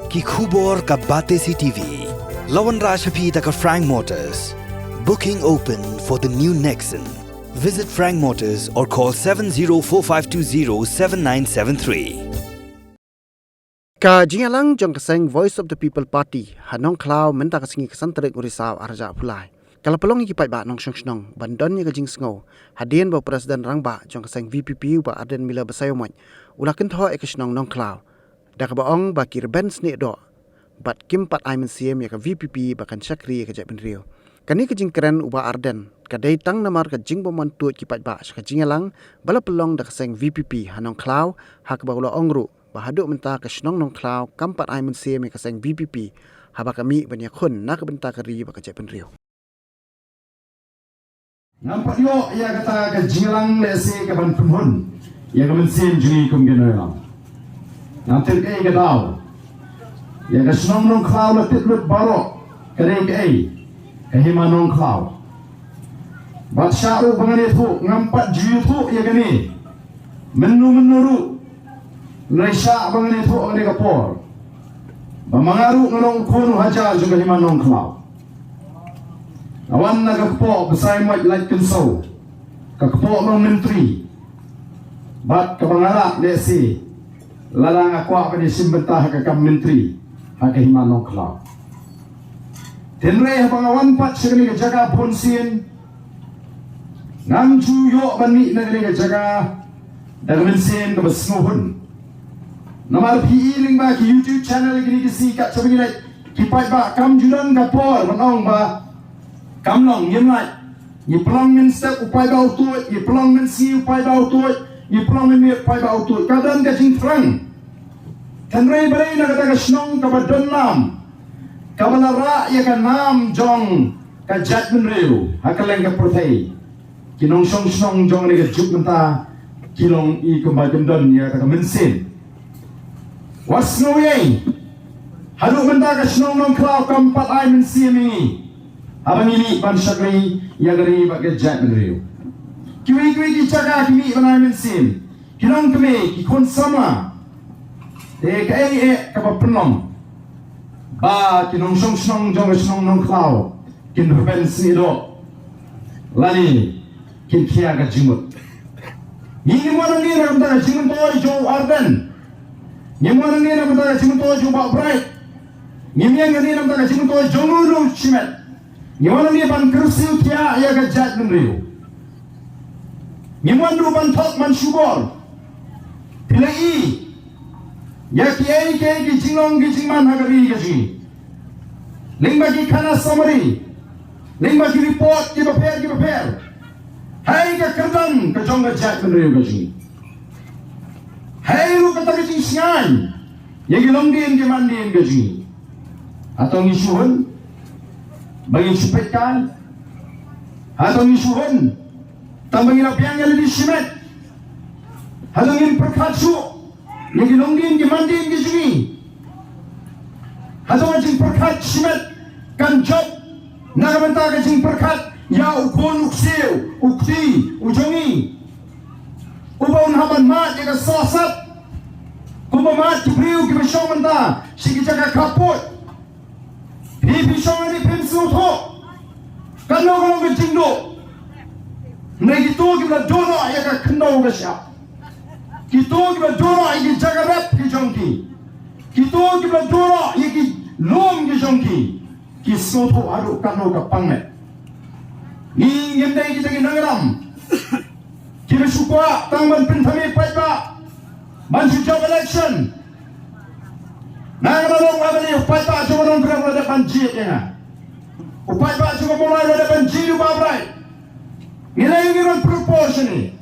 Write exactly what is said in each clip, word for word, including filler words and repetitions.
Ki khubor ka Batesi T V. La wanrah sha phi da ka Frank Motors. Booking open for the new Nexon. Visit Frank Motors or call seven zero four five two zero seven nine seven three. Ka jingïalang jong ka seng Voice of the People Party ha Nongkhlaw mynta ka sngi ka san tarik u Risaw arhajar arphew lai ka la pynlong ïa ki paidbah nongshong shnong ban don ïa ka jingsngew hadien ba u President Rangbah jong ka seng V P P u Bah Ardent Miller Basaiawmoit u la kynthoh ïa ka shnong Nongkhlaw da kaba ong ba ki rben snieh doh bad kim pat ai mynsiem ïa ka V P P ba kan shakri ïa ka jaitbynriew. Kane ka jingkren u Bah Ardent ka dei tang namar ka jingbym wan tuid ki paidbah sha ka jingïalang ba la pynlong da ka seng V P P ha Nongkhlaw, ha kaba u la ong ruh ba haduh mynta ka shnong Nongkhlaw kam pat ai mynsiem ïa ka seng V P P haba ka mih ban ïakhun na ka bynta ka ri bad ka jaitbynriew. Ngam pat ïoh ïa kata ka jingïalang lehse ka ban pynhun ïa ka mynsiem jong ngi kum ki nongïalam. Ngam tip kaei ka daw. Ïa ka shnong Nongkhlaw la tip lut baroh ka dei kaei, ka hima Nongkhlaw. Bad sha ruh ba ngan ïathuh ngam pat ju ïathuh ïa kane. Mynno mynno ruh, nai sha ba ngan ïathuh ha kane ka por ba ma nga ruh nga long u khun u hajar jong ka hima Nongkhlaw. Nga wan na ka kpoh Basaiawmoit Laitkynsew, ka kpoh long myntri. Bad kaba nga rah lehse lada nga kwah ban ïashim bynta ha ka kam myntri ha ka hima Nongkhlaw. Hynrei haba nga wan pat sha kane ka jaka bun sien, ngam ju ïoh ban mih na kane ka jaka da ka mynsiem kaba sngewhun. Namar phi i lyngba ki YouTube channel kine ki sngi kat shaba ngi leit, ki paidbah kam ju don ka por ban ong ba kam long, ngim lait. Ngi pynlong mynstep u paidbah u tuid, ngi pynlong mynsngi u paidbah u tuid, ngi pynlong mynmiet u paidbah u tuid. Ka don ka jingthrang. Hynrei balei na kata ka shnong kaba don nam, kaba la rah ïa ka nam jong ka jaitbynriew ha kylleng ka pyrthei, ki nongshong shnong jong kane ka juk mynta ki long i kumba kim don ïa kata ka mynsiem. Wat sngew ei, haduh mynta ka shnong Nongkhlaw kam pat ai mynsiem ïa ngi haba ngi mih ban shakri ïa ka ri bad ka jaitbynriew. Kiwei kiwei ki jaka ki mih ban ai mynsiem, ki nongkmie, ki khun samla. Te kaei eh kaba pynlong ba ki nongshong shnong jong ka shnong Nongkhlaw kin rben snieh doh lane kin khia ka jingmut? Ngi ngim wan hangne na ka bynta ka jingmyntoi jong u Ardent. Ngim wan hangne na ka bynta ka jingmyntoi jong u Bah Bright. Ngim wan hangne na ka bynta ka jingmyntoi jong u Louis Shimet. Ngi wan hangne ban kyrsiew thiah ïa ka jaitbynriew. Ngim wan ruh ban thok ban shukor. Phi la i ïa kiei kiei ki jinglong ki jingman ha ka ri ka jong ngi, lyngba ki khana summary, lyngba ki report kiba pher kiba pher. Hei ka kyrdan ka jong ka jaitbynriew ka jong ngi. Hei ruh kata ka jingshngaiñ ïa ki longdien ki mandien ka jong ngi. Hato ngi shu hun ba ngin shu peit kai? Hato ngi shu hun tang ba ngin ïa biang ïa lade shimet? Hato ngin pyrkhat shuh ïa ki longdien ki mandien ki jong ngi? Hato ka jingpyrkhat shimet kan jop na ka bynta ka jingpyrkhat ïa u khun u ksiew u kti u jong ngi, uba un hap ban mad ïa ka sohsat kumba mad ki briew kiba shong mynta sha ki jaka khappud? Phi, phi shong hangne phin sngewthuh katno ka long ka jingduh. Hynrei kito kiba la duh noh ïa ka khyndew ka shyiap, kito kiba la duh noh ïa ki jaka rep ki jong ki, kito kiba la duh noh ïa ki lum ki jong ki, ki sngewthuh haduh katno ka pang eh. Ngi ngim dei kita ki nongïalam kiba shu kwah tang ban pynthame paidbah ban shu jop election. Nga nga la long MLA, u paidbah jong ka Nongkrem u la dep ban jied ïa nga. U paidbah jong ka Mawlai u la dep ban jied ïa u Bah Bright. Ngi leit ngi don pyrpos shane.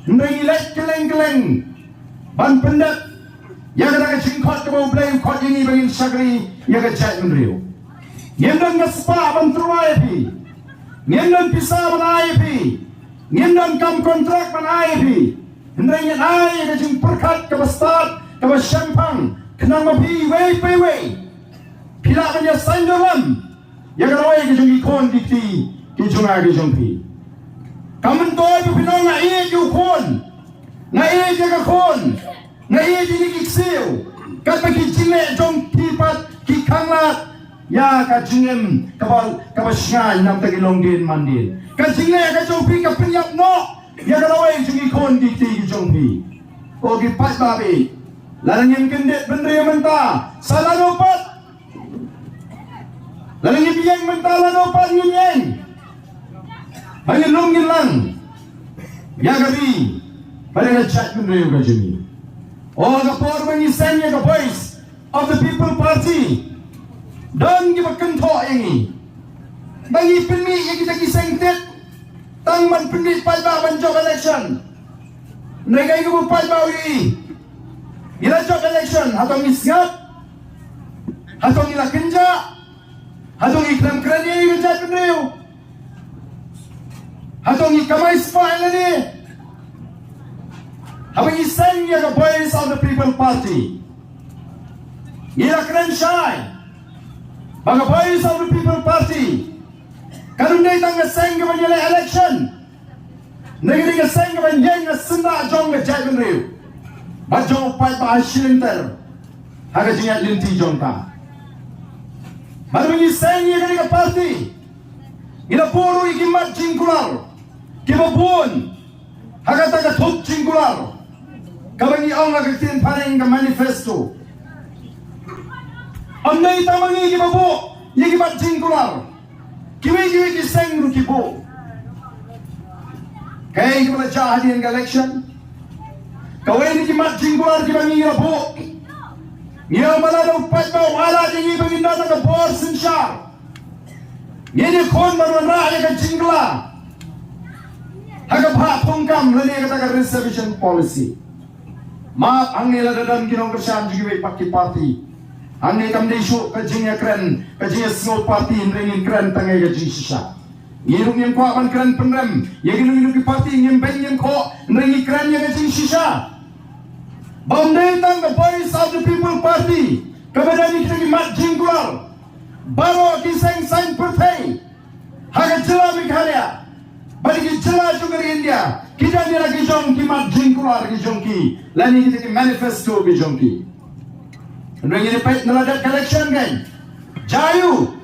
Hynrei ngi leit kylleng kylleng ban pyndep ïa kata ka jingkhot kaba U Blei u khot ïa ngi ba ngin shakri ïa ka jaitbynriew. Ngim don ka spah ban tyrwa ïa phi. Ngim don pisa ban ai ïa phi. Ngim don kam kontrak ban ai ïa phi. Hynrei ngin ai ïa ka jingpyrkhat kaba stad kaba shemphang khnang ba phi iwei pa iwei phi lah ban ïasaiñ doh lem ïa ka roi ka jong ki khun ki kti ki jong nga ki jong phi. Kam myntoi ba phin ong nga ïeit ïa u khun, nga ïeit ïa ka khun, nga ïeit ïa ki ksiew, katba ki jingleh jong ki ïa ka jingim kaba, kaba shngaiñ namar ki longdien mandien. Ka jingleh ka jong phi ka pynïap noh ïa ka lawei jong ki khun ki kti ki jong phi. Ko ki paidbah, lada ngim kyndit bynriew mynta, sa lano pat? Lada ngim ïeng mynta, lano pat ngin ïeng? Ba ngin lum ngin lang ïa ka ri bad ïa ka jaitbynriew ka jong ngi. O, ka por ba ngi seng ïa ka Voice of the People Party, don kiba kynthoh ïa ngi ba ngi pynmih ïa kita ki seng tit tang ban pynmih paidbah ban jop election. Hynrei kaei kaba paidbah u ïohi? Ngi la jop election, hato ngi sngap? Hato ngi la kynjah? Hato ngi khlem kren ïa ka jaitbynriew? Hato ngi kamai spah lane? Haba ngi seng ïa ka Voice of the People Party, ngi la kren shai ba ka Voice of the People Party kam dei tang ka seng kaba ïaleh election. Hynrei ka dei ka seng kaba ïeng ha syndah jong ka jaitbynriew bad jong u paidbah ha shilynter ha ka jingïaid lynti jong ka. Bad ba ngi seng ïa kane ka party, ngi la buh ruh ïa ki mat jingkular kiba bun ha kata ka thup jingkular kaba ngi ong ha ka ktien phareng ka manifesto. Ym dei tang ma ngi kiba buh ïa ki mat jingkular, kiwei kiwei ki seng ruh ki buh. Kaei kaba la jia hadien ka election? Kawei na ki mat jingkular kiba ngi la buh, ngi ong ba lada u paidbah u ailad ïa ngi ba ngin don ha ka bor synshar, ngin ïakhun ban wanrah ïa ka jingkylla ha ka bhah thungkam lane kata ka reservation policy. Map hangne lada don ki nongkyrshan jong kiwei pat ki party, hangne kam dei shuh ka jingïakren, ka jingïasngew party, hynrei ngin kren tang ïa ka jingshisha. Ngi ruh ngim kwah ban kren pynrem ïa kino kino ki party, ngim beiñ ngim khoh, hynrei ngi kren ïa ka jingshisha. Ba ym dei tang ka Voice of the People Party kaba don ïa kita ki mat jingkular. Baroh ki seng saiñ pyrthei ha ka jylla Meghalaya bad ki jylla jong ka ri India ki don ïa la ki jong ki mat jingkular ki jong ki lane kita ki manifesto ki jong ki. Hynrei ngin ïa peit na la dep ka election kan, jia aïu?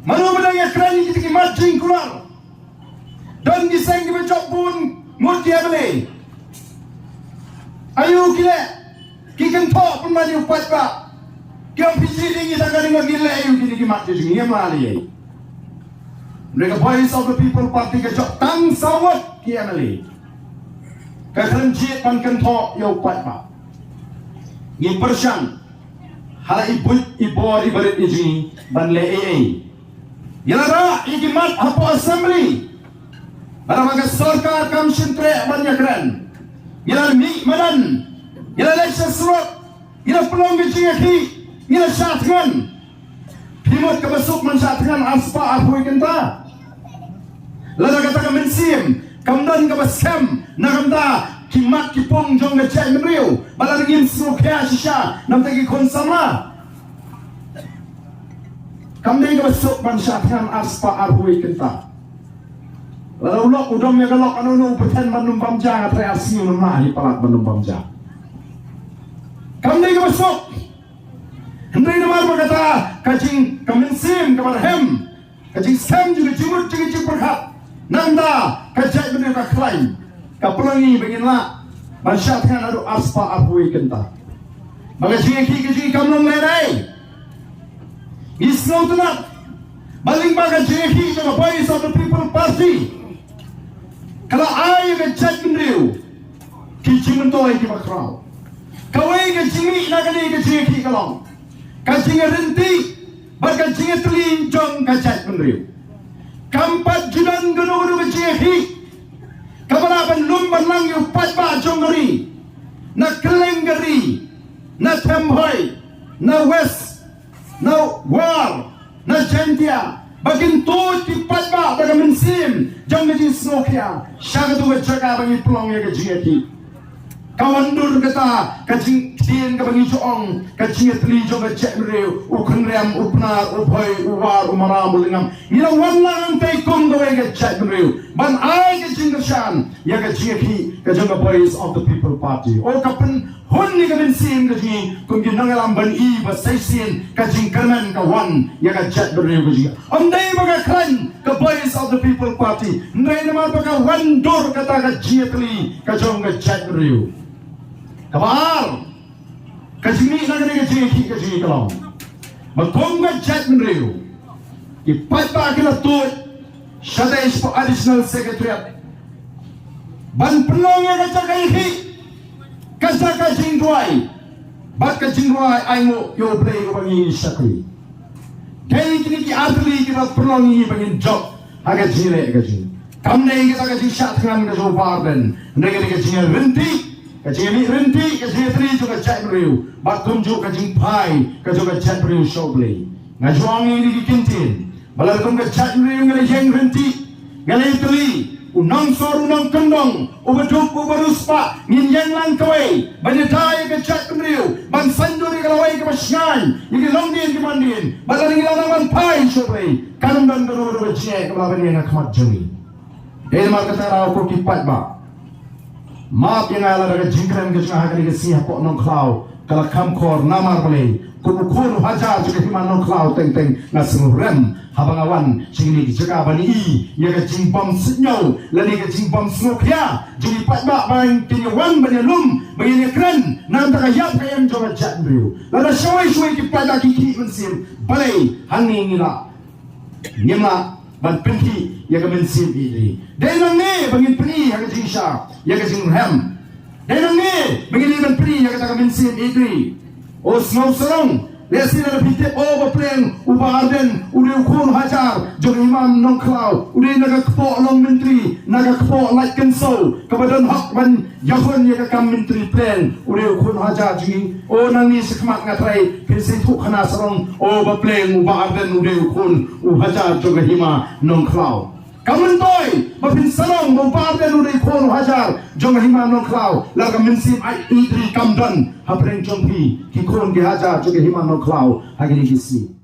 Mano ba dang ïakren ïa kita ki mat jingkular? Don ki seng kiba jop bun ngut ki M L A. Aïu ki leh? Ki kynthoh pynban ïa u paidbah. Ki ong phi sngewthuh ïa ngi tang ka ri ngut, ngi leh aïu kine ki mat ki jong ngi? Ngim lah leh ei. Hynrei ka Voice of the People Party ka jop tang saw ngut ki M L A. Ka khlem jied ban kynthoh ïa u paidbah. Ngi pyrshang ha la i buit i bor i barit ïa jong ngi ban leh ei ei. Ngi la rah ïa ki mat hapoh Assembly. Bad haba ka sorkar kam shym treh ban ïakren, ngi la mih madan, ngi la leit sha surok, ngi la pynlong ka jingïakhih, ngi la shah thngan. Phi mut kaba suk ban shah thngan arspah arphew kynta? Lada kata ka mynsiem kam don kaba skhem na ka bynta ki mat ki pung jong ka jaitbynriew, ba lada ngim sngewkhia shisha na ka bynta ki khun samla, kam dei kaba suk ban shah thngan arspah arphew kynta. Lada u lok u dom ïa ka lok, ano ano u pyrthen ban ym bam ja, nga trai ar sngi un ym lah hi palat ban ym bam ja. Kam dei kaba suk. Hynrei namar ba kata ka jing, ka mynsiem kaba rhem, ka jingskhem jong ka jingmut jong ka jingpyrkhat na ka bynta ka jaitbynriew ka khlaiñ, ka pynlong ïa ngi ba ngin lah ban shah thngan haduh arspah arphew kynta. Ba ka jingïakhih ka jong ngi kam long lehrain. Ngi sngewtynnat ba lyngba ka jingïakhih jong ka Voice of the People Party, ka la ai ïa ka jaitbynriew ki jingmyntoi kiba khraw. Kawei ka jingmih na kane ka jingïakhih ka long ka jingïaryntih bad ka jingïatylli jong ka jaitbynriew. Kam pat ju don kano kano ka jingïakhih kaba lah ban lum ban lang ïa u paidbah jong ka ri, na kylleng ka ri, na Themboi, na West, na War, na Jaintia, ba kin tuid ki paidbah da ka mynsiem jong ka jingsngewkhia sha katu ka jaka ba ngi pynlong ïa ka jingïakhih. Ka wan dur kata ka jingktien kaba ngi ju ong ka jingïatylli jong ka jaitbynriew, u Kynrem, u Pnar, u Bhoi, u War, u Maram, u Lyngngam. Ngi la wan lang tei kum kawei ka jaitbynriew ban ai ka jingkyrshan ïa ka jingïakhih ka jong ka Voice of the People Party. O ka pynhun ïa ka mynsiem ka jong ngi kum ki nongïalam ban i ba sa shisien ka jingkyrmen ka wan ïa ka jaitbynriew ka jong ngi. Ym dei ba ka khlaiñ ka Voice of the People Party, hynrei namar ba ka wan dur kata ka jingïatylli ka jong ka jaitbynriew. Kaba ar, ka jingmih na kane ka jingïakhih ka jong ngi ka long ba kum ka jaitbynriew, ki paidbah ki la tuid shatei shapoh Additional Secretariat ban pynlong ïa ka jaka ïakhih, ka jaka jingduwai bad ka jingrwai ainguh ïa U Blei uba ngi shakri. Dei kine ki artylli kiba pynlong ïa ngi ba ngin jop ha ka jingïaleh ka jong ngi. Kam dei kata ka jingshah thngan ka jong u Bah Ardent, hynrei ka dei ka jingïaryntih, ka jingïamih ryntih, ka jingïatylli jong ka jaitbynriew bad kumjuh ka jingphai ka jong ka jaitbynriew sha U Blei. Nga ju ong ïa kine ki kyntien ba lada kum ka jaitbynriew ngi la ïeng ryntih, ngi la ïatylli, u nongsor u nongkyndong, uba duk uba riewspah, ngin ïeng lang kawei ban ïada ïa ka jaitbynriew, ban saiñdur ïa ka lawei kaba shngaiñ ïa ki longdien ki mandien. Bad lada ngi la nang ban phai sha U Blei, kan ym don kano kano ka jingeh kaba lah ban ïeng ha khmat jong ngi. Dei namar kata, ko ki paidbah, map ïa nga lada ka jingkren ka jong nga ha kane ka sngi hapoh Nongkhlaw ka la kham khor. Namar balei? Kum u khun u hajar jong ka Hima Nongkhlaw teng teng nga sngewrem haba nga wan sha kine ki jaka ban i ïa ka jingbym suidñiew lane ka jingbym sngewkhia jong ki paidbah ba kin ïa wan ban ïalum, ban ïa kren na ka bynta ka ïap ka im jong ka jaitbynriew. Lada shawei shawei ki paidbah ki khih mynsiem, balei hangne ngi la ngim lah ban pynkhih ïa ka mynsiem ïeit ri? Dei nangne ba ngin pyni ha ka jingshisha ïa ka jingrhem. Dei nangne ba ngin ïa ban pyni ïa kata ka mynsiem ïeit ri. O sngewsarong, lehse lada phi tip, o ba pleng, u Bah Ardent u dei u khun u hajar jong ka Hima Nongkhlaw, u dei na ka kpoh long myntri, na ka kpoh Laitkynsew kaba don hok ban ïakhun ïa ka kam myntri pleng, u dei u khun u hajar jong ngi. O nangne shakhmat nga trai phin sa ïathuh khana sarong, o ba pleng, u Bah Ardent u dei u khun u hajar jong ka Hima Nongkhlaw. Kam myntoi ba phin sarong ba u Bah Ardent u dei u khun u hajar jong ka Hima Nongkhlaw lada ka mynsiem ïeit ri kam don hapdeng jong phi ki khun ki hajar jong ka Hima Nongkhlaw ha kine ki sngi.